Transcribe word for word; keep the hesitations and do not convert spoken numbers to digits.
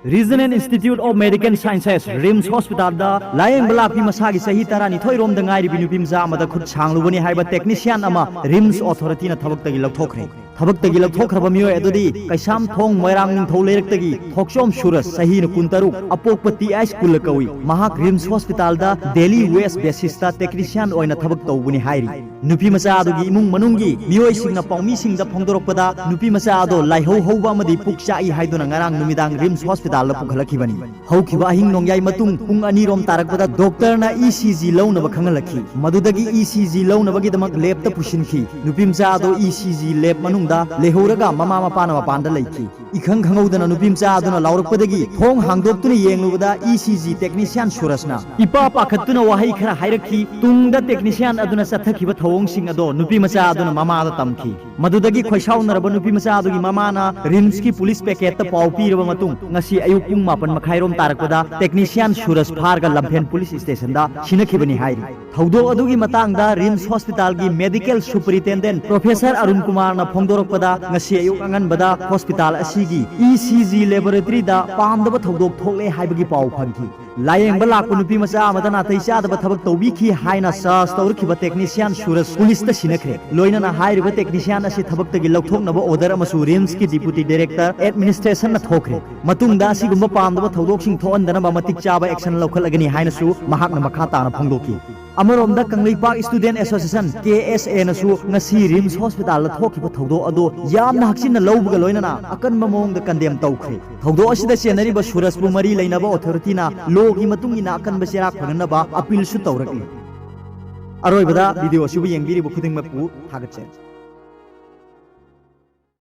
Regional Institute of Medical Sciences, RIMS ꯍꯣꯁꯄꯤꯇꯥꯜꯗ ꯂꯥꯌꯦꯡꯕ ꯂꯥꯛꯄꯤ ꯃꯁꯥꯒꯤ ꯆꯍꯤ ꯇꯔꯥꯅꯤꯊꯣꯏ ꯔꯣꯝꯗ ꯉꯥꯏꯔꯤꯕꯤ ꯅꯨꯄꯤ ꯃꯆꯥ ꯑꯃꯗ ꯈꯨꯠ ꯁꯥꯡꯂꯨꯕꯅꯤ ꯍꯥꯏꯕ ꯇꯦꯛꯅꯤꯁꯤꯌꯥꯟ ꯑꯃ ꯔꯤꯝꯁ ꯑꯣꯊꯣꯔꯤꯇꯤꯅ ꯊꯕꯛꯇꯒꯤ ꯂꯧꯊꯣꯛꯈ꯭ꯔꯦ꯫ ꯊꯕꯛꯇꯒꯤ ꯂꯧꯊꯣꯛꯈ꯭ꯔꯕ ꯃꯤꯑꯣꯏ ꯑꯗꯨꯗꯤ ꯀꯩꯁꯥꯝꯊꯣꯡ ꯃꯣꯏꯔꯥꯡ ꯅꯤꯡꯊꯧ ꯂꯩꯔꯛꯇꯒꯤ ꯊꯣꯛꯆꯣꯝ ꯁꯨꯔꯖ, ꯆꯍꯤꯅ ꯀꯨꯟꯇꯔꯨꯛ, ꯑꯄꯣꯛꯄ ꯇꯤ ꯑꯩꯆ ꯀꯨꯜꯂ ꯀꯧꯏ꯫ ꯃꯍꯥꯛ ꯔꯤꯝꯁ ꯍꯣꯁꯄꯤꯇꯥꯜꯗ ꯗꯦꯂꯤ ꯋꯦꯖ ꯕꯦꯁꯤꯁꯇ ꯇꯦꯛꯅꯤꯁꯤꯌꯥꯟ ꯑꯣꯏꯅ ꯊꯕꯛ ꯇꯧꯕꯅꯤ ꯍꯥꯏꯔꯤ꯫ ꯅꯨꯄꯤ ꯃꯆꯥ ꯑꯗꯨꯒꯤ ꯏꯃꯨꯡ ꯃꯅꯨꯡꯒꯤ ꯃꯤꯑꯣꯏꯁꯤꯡꯅ ꯄꯥꯎꯃꯤꯁꯤꯡꯗ ꯐꯣꯡꯗꯣꯔꯛꯄꯗ, ꯅꯨꯄꯤ ꯃꯆꯥ ꯑꯗꯣ ꯂꯥꯏꯍꯧ ꯍꯧꯕ ꯑꯃꯗꯤ ꯄꯨꯛ ꯆꯥꯛꯏ ꯍꯥꯏꯗꯨꯅ ꯉꯔꯥꯡ ꯅꯨꯃꯤꯗꯥꯡ ꯔꯤꯝꯁ ꯍꯣꯁꯄꯤꯇꯥꯜꯗ ꯄꯨꯈꯠꯂꯛꯈꯤꯕꯅꯤ꯫ ꯍꯧꯈꯤꯕ ꯑꯍꯤꯡ ꯅꯣꯡꯌꯥꯏ ꯃꯇꯨꯡ ꯄꯨꯡ ꯑꯅꯤ ꯔꯣꯝ ꯇꯥꯔꯛꯄꯗ ꯗꯣꯛꯇꯔꯅ ꯏ ꯁꯤ ꯖꯤ ꯂꯧꯅꯕ ꯈꯪꯍꯜꯂꯛꯈꯤ꯫ ꯃꯗꯨꯗꯒꯤ ꯏ ꯁꯤ ꯖꯤ ꯂꯧꯅꯕꯒꯤꯗꯃꯛ ꯂꯦꯕꯇ ꯄꯨꯁꯤꯟꯈꯤ꯫ ꯅꯨꯄꯤ ꯃꯆꯥ ꯑꯗꯣ ꯏ ꯁꯤ ꯖꯤ ꯂꯦꯕ ꯃꯅꯨꯡꯗ ꯂꯩꯍꯧꯔꯒ ꯃꯃꯥ ꯃꯄꯥꯅ ꯃꯄꯥꯟꯗ ꯂꯩꯈꯤ꯫ ꯏꯈꯪ ꯈꯪꯍꯧꯗꯅ ꯅꯨꯄꯤ ꯃꯆꯥ ꯑꯗꯨꯅ ꯂꯥꯎꯔꯛꯄꯗꯒꯤ ꯊꯣꯡ ꯍꯥꯡꯗꯣꯛꯇꯨꯅ ꯌꯦꯡꯂꯨꯕꯗ ꯏ ꯁꯤ ꯖꯤ ꯇꯦꯛꯅꯤꯁꯤꯌꯥꯟ ꯁꯨꯔꯖꯅ ꯏꯄꯥ ꯄꯥꯈꯠꯇꯨꯅ ꯋꯥꯍꯩ ꯈꯔ ꯍꯥꯏꯔꯛꯈꯤ꯫ ꯇꯨꯡꯗ ꯇꯦꯛꯅꯤꯁꯤꯌꯥꯟ ꯑꯗꯨꯅ ꯆꯠꯊꯈꯤꯕ ꯊꯧꯑꯣꯡꯁꯤꯡ ꯑꯗꯣ ꯅꯨꯄꯤ ꯃꯆꯥ ꯑꯗꯨꯅ ꯃꯃꯥꯗ ꯇꯝꯈꯤ꯫ ꯃꯗꯨꯗꯒꯤ ꯈꯣꯏꯁꯥꯎꯅꯔꯕ ꯅꯨꯄꯤ ꯃꯆꯥ ꯑꯗꯨꯒꯤ ꯃꯃꯥꯅ ꯔꯤꯝꯁꯀꯤ ꯄꯨꯂꯤꯁ ꯄꯦꯀꯦꯠꯇ ꯄꯥꯎ ꯄꯤꯔꯕ ꯃꯇꯨꯡ ꯉꯁꯤ ꯑꯌꯨꯛ ꯄꯨꯡ ꯃꯥꯄꯟ ꯃꯈꯥꯏꯔꯣꯝ ꯇꯥꯔꯛꯄꯗ ꯇꯦꯛꯅꯤꯁꯤꯌꯥꯟ ꯁꯨꯔꯖ ꯐꯥꯔꯒ ꯂꯝꯐꯦꯟ ꯄꯨꯂꯤꯁ ꯁ꯭ꯇꯦꯁꯟꯗ ꯁꯤꯅꯈꯤꯕꯅꯤ ꯍꯥꯏꯔꯤ꯫ ꯊꯧꯗꯣꯛ ꯑꯗꯨꯒꯤ ꯃꯇꯥꯡꯗ ꯔꯤꯝꯁ ꯍꯣꯁꯄꯤꯇꯥꯜꯒꯤ ꯃꯦꯗꯤꯀꯦꯜ ꯁꯨꯄꯔꯤꯟꯇꯦꯟꯗꯦꯟꯠ ꯄ꯭ꯔꯣꯐꯦꯁꯔ ꯑꯔꯨꯟ ꯀꯨꯃꯥꯔꯅ ꯐꯣꯡꯗꯣꯔꯛꯄꯗ, ꯉꯁꯤ ꯑꯌꯨꯛ ꯑꯉꯟꯕꯗ ꯍꯣꯁꯄꯤꯇꯥꯜ ꯑꯁꯤꯒꯤ ꯏ ꯁꯤ ꯖꯤ ꯂꯦꯕꯣꯔꯦꯇꯔꯤꯗ ꯄꯥꯝꯗꯕ ꯊꯧꯗꯣꯛ ꯊꯣꯛꯂꯦ ꯍꯥꯏꯕꯒꯤ ꯄꯥꯎ ꯐꯪꯈꯤ꯫ ꯂꯥꯌꯦꯡꯕ ꯂꯥꯛꯄ ꯅꯨꯄꯤ ꯃꯆꯥ ꯑꯃꯗ ꯅꯥꯇꯩ ꯆꯥꯗꯕ ꯊꯕꯛ ꯇꯧꯕꯤꯈꯤ ꯍꯥꯏꯅ ꯆꯥꯔꯖ ꯇꯧꯔꯛꯈꯤꯕ ꯇꯦꯛꯅꯤꯁꯤꯌꯥꯟ ꯁꯨꯔꯖ ꯄꯨꯂꯤꯁꯇ ꯁꯤꯟꯅꯈ꯭ꯔꯦ꯫ ꯂꯣꯏꯅꯅ ꯍꯥꯏꯔꯤꯕ ꯇꯦꯛꯅꯤꯁꯤꯌꯥꯟ ꯑꯁꯤ ꯊꯕꯛꯇꯒꯤ ꯂꯧꯊꯣꯛꯅꯕ ꯑꯣꯔꯗꯔ ꯑꯃꯁꯨ ꯔꯤꯝꯁꯀꯤ ꯗꯤꯄꯨꯇꯤ ꯗꯥꯏꯔꯦꯛꯇꯔ ꯑꯦꯗꯃꯤꯅꯤꯁꯇ꯭ꯔꯦꯁꯟꯅ ꯊꯣꯛꯈ꯭ꯔꯦ꯫ ꯃꯇꯨꯡꯗ ꯑꯁꯤꯒꯨꯝꯕ ꯄꯥꯝꯗꯕ ꯊꯧꯗꯣꯛꯁꯤꯡ ꯊꯣꯛꯍꯟꯗꯅꯕ ꯃꯇꯤꯛ ꯆꯥꯕ ꯑꯦꯛꯁꯟ ꯂꯧꯈꯠꯂꯒꯅꯤ ꯍꯥꯏꯅꯁꯨ ꯃꯍꯥꯛꯅ ꯃꯈꯥ ꯇꯥꯅ ꯐꯣꯡꯗꯣꯛꯈꯤ꯫ ꯑꯃꯔꯣꯝꯗ ꯀꯪꯂꯩꯄꯥꯛ ꯁ꯭ꯇꯨꯗꯦꯟꯠ ꯑꯦꯁꯣꯁꯤꯌꯦꯁꯟ, ꯀꯦ ꯑꯦꯁ ꯑꯦꯅꯁꯨ ꯉꯁꯤ ꯔꯤꯝꯁ ꯍꯣꯁꯄꯤꯇꯥꯜꯗ ꯊꯣꯛꯈꯤꯕ ꯊꯧꯗꯣꯛ ꯑꯗꯨ ꯌꯥꯝꯅ ꯍꯛꯆꯤꯟꯅ ꯂꯧꯕꯒ ꯂꯣꯏꯅꯅ ꯑꯀꯟꯕ ꯃꯑꯣꯡꯗ ꯀꯟꯗꯦꯝ ꯇꯧꯈ꯭ꯔꯦ꯫ ꯊꯧꯗꯣꯛ ꯑꯁꯤꯗ ꯆꯦꯟꯅꯔꯤꯕ ꯁꯨꯔꯖꯄꯨ ꯃꯔꯤ ꯂꯩꯅꯕ ꯑꯣꯊꯣꯔꯤꯇꯤꯅ ꯂꯣꯒꯤ ꯃꯇꯨꯡ ꯏꯟꯅ ꯑꯀꯟꯕ ꯆꯩꯔꯥꯛ ꯐꯪꯍꯟꯅꯕ ꯑꯄꯤꯜꯁꯨ ꯇꯧꯔꯛꯂꯤ꯫ ꯑꯔꯣꯏꯕꯗ ꯚꯤꯗꯤꯑꯣ ꯑꯁꯤꯕꯨ ꯌꯦꯡꯕꯤꯔꯤꯕ ꯈꯨꯗꯤꯡꯃꯛꯄꯨ ꯊꯥꯒꯠꯆꯔꯤ꯫